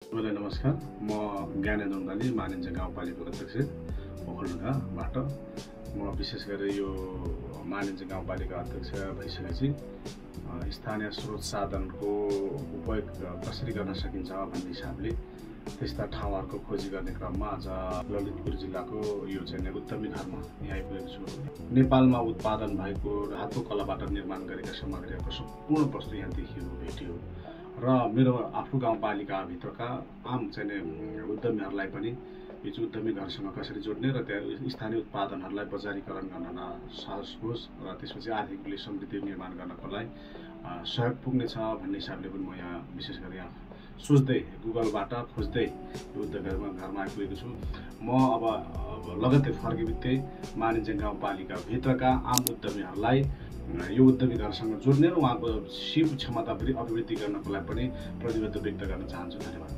हजुरलाई नमस्कार। म ज्ञानेन्द्र उङ्गाली मानिन्जा गाउँपालिकाको अध्यक्ष ओखलढुङ्गाबाट। म विशेष गरेर यो मानिन्जा गाउँपालिका अध्यक्ष भइसकेपछि स्थानीय स्रोत साधनको उपयोग कसरी गर्न सकिन्छ भन्ने हिसाबले त्यस्ता ठाउँहरूको खोजी गर्ने क्रममा आज ललितपुर जिल्लाको यो चाहिँ उत्तमी घरमा यहाँ आइपुगेको छु। नेपालमा उत्पादन भएको धातु कलाबाट निर्माण गरेका सामग्रीहरूको सम्पूर्ण वस्तु यहाँ भेटियो र मेरो आफ्नो गाउँपालिकाभित्रका आम चाहिँ उद्यमीहरूलाई पनि यो चाहिँ उद्यमी घरसँग कसरी जोड्ने र त्यहाँ स्थानीय उत्पादनहरूलाई बजारीकरण गर्न सहज होस् र त्यसपछि आर्थिक रूपले समृद्धि निर्माण गर्नको लागि सहयोग पुग्नेछ भन्ने हिसाबले पनि म यहाँ विशेष गरी यहाँ सोच्दै गुगलबाट खोज्दै यो उद्यमी घरमा आइपुगेको छु। म अब लगत्तै फर्केबित्तै मानिन्जा गाउँपालिकाभित्रका आम उद्यमीहरूलाई यो उद्यमी घरसँग जोड्ने र उहाँको सिप क्षमता अभिवृद्धि गर्नको लागि पनि प्रतिबद्ध व्यक्त गर्न चाहन्छु। धन्यवाद।